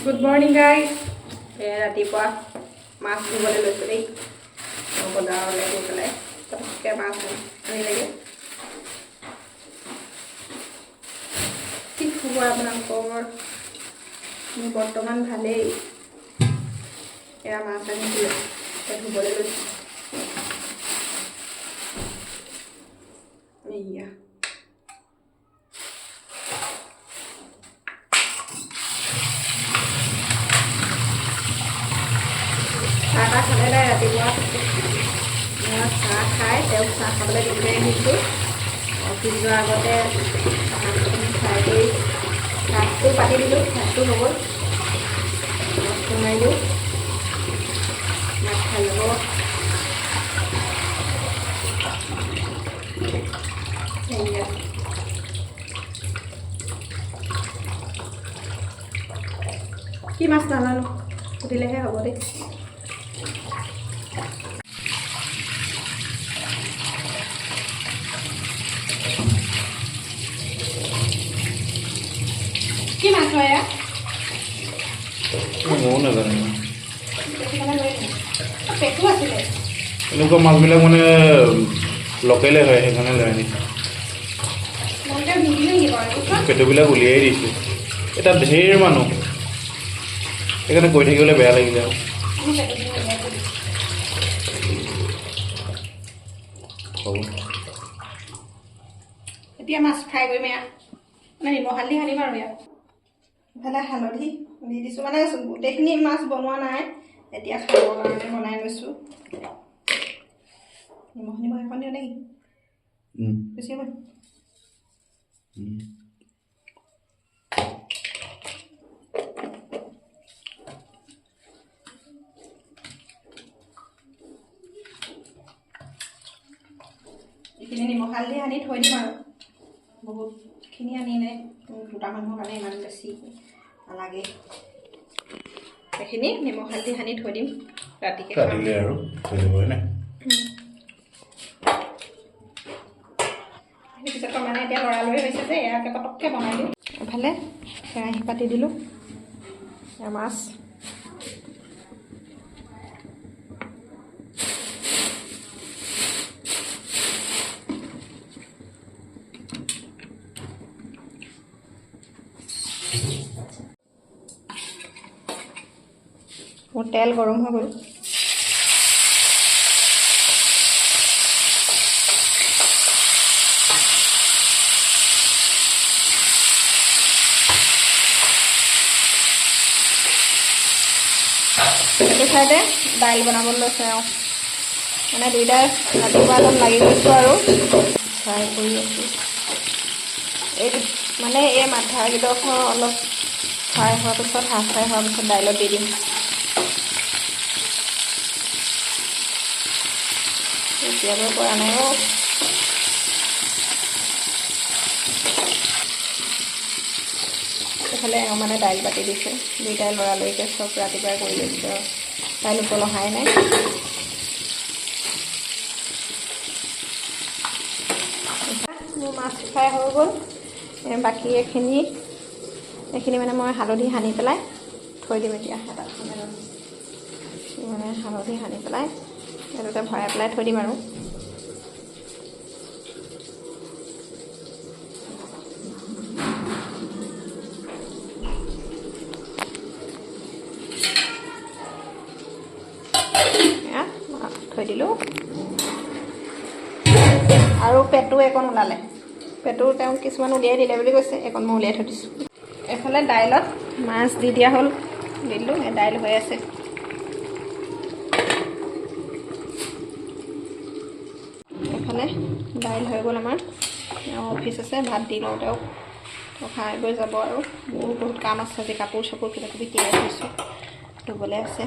Good morning guys. এয়া ৰাতিপুৱা মাছ ধুবলৈ লৈছোঁ দেই। বজাৰলৈ গৈ পেলাই পটককৈ মাছ আনিলেগৈ। কি খবৰ আপোনালোকৰ? মোৰ বৰ্তমান ভালেই। এয়া মাছ আনিছিলে, এতিয়া ধুবলৈ লৈছোঁ। এয়া চাহ তাহ খালে নাই ৰাতিপুৱা? মই চাহ খাই তেওঁক চাহ খাবলৈ দি থৈ আহিছোঁ। অফিচ যোৱাৰ আগতে ভাতখিনি খাই কৰি ভাতটো পাতি দিলোঁ, ভাতটো হৈ গ'ল। মাছটো মাৰিলোঁ, ভাত খাই ল'ব। সেয়া কি মাছ নাজানো, সুধিলেহে হ'ব দেই। কি মাছ হয় এয়া? ময়ো নাজানো। সেইকাৰণে লৈ আহিম। অ, পেটু আছিলে। এনেকুৱা মাছবিলাক মানে লোকেলে হয়, সেইকাৰণে লৈ আনিছোঁ। মনতে নিদিলে নেকি বাৰু এইটো? পেটুবিলাক উলিয়াই দিছোঁ। এই তাত ঢেৰ মানুহ, সেইকাৰণে কৈ থাকিবলৈ বেয়া লাগিলে আৰু। আমি পেটুখিনি উলিয়াই থৈ দিছোঁ। হ'ব। এতিয়া মাছ ফ্ৰাই কৰিম। এয়া মানে নিমখ হালধি সানিম আৰু ইয়াত ইফালে হালধি দি দিছোঁ। মানে গোটেইখিনি মাছ বনোৱা নাই, এতিয়া খাবৰ কাৰণে বনাই লৈছোঁ। নিমখ নিমখ এখন দিওঁ নেকি? বেছি হ'ব। এইখিনি নিমখ হালধি সানি থৈ দিম আৰু বহুতখিনি আনিলে দুটা মানুহৰ কাৰণে ইমান বেছি নালাগে। সেইখিনি নিমখ হালধি সানি থৈ দিম, ৰাতিকে খাম। ৰাতিলৈ আৰু থৈ দিব, হয়নে? পিছত মানে এতিয়া লৰালৰি হৈছে যে ইয়াকে পটককৈ বনাই দিওঁ। এফালে কেৰাহী পাতি দিলোঁ, এয়া মাছ। মোৰ তেল গৰম হৈ গ'ল। এইটো চাইডে দাইল বনাবলৈ লৈছে আৰু মানে দুইটাই ৰাতিপুৱা একদম লাগি গৈছোঁ আৰু ফ্ৰাই কৰি আছোঁ। এই মানে এই মাথা কেইডোখৰ অলপ ফ্ৰাই হোৱাৰ পিছত, হাফ ফ্ৰাই হোৱাৰ পিছত দাইলত দি দিম। এতিয়ালৈ পৰা নাই অ'। এইফালে এওঁ মানে দাইল পাতি দিছে। দুইটাই লৰালৰিকৈ চব ৰাতিপুৱাই কৰি লৈছে আৰু দাইল উতল অহাই নাই। মোৰ মাছ ফ্ৰাই হৈ গ'ল। বাকী এইখিনি এইখিনি মানে মই হালধি সানি পেলাই থৈ দিম এতিয়া। এটা মানে হালধি সানি পেলাই এইটোতে ভৰাই পেলাই থৈ দিম আৰু। এয়া থৈ দিলোঁ। আৰু পেটু একণ ওলালে, পেটু তেওঁ কিছুমান উলিয়াই দিলে বুলি কৈছে, একণ মই উলিয়াই থৈ দিছোঁ। এইফালে দাইলত মাছ দি দিয়া হ'ল, দি দিলোঁ। এই দাইল হৈ আছে। এইফালে দাইল হৈ গ'ল আমাৰ। এওঁ অফিচ আছে, ভাত দি লওঁ তেওঁক, তেওঁ খাই বৈ যাব। আৰু মোৰো বহুত কাম আছে আজি, কাপোৰ চাপোৰ কিবা কিবি তিয়াই থৈছোঁ, ধুবলৈ আছে।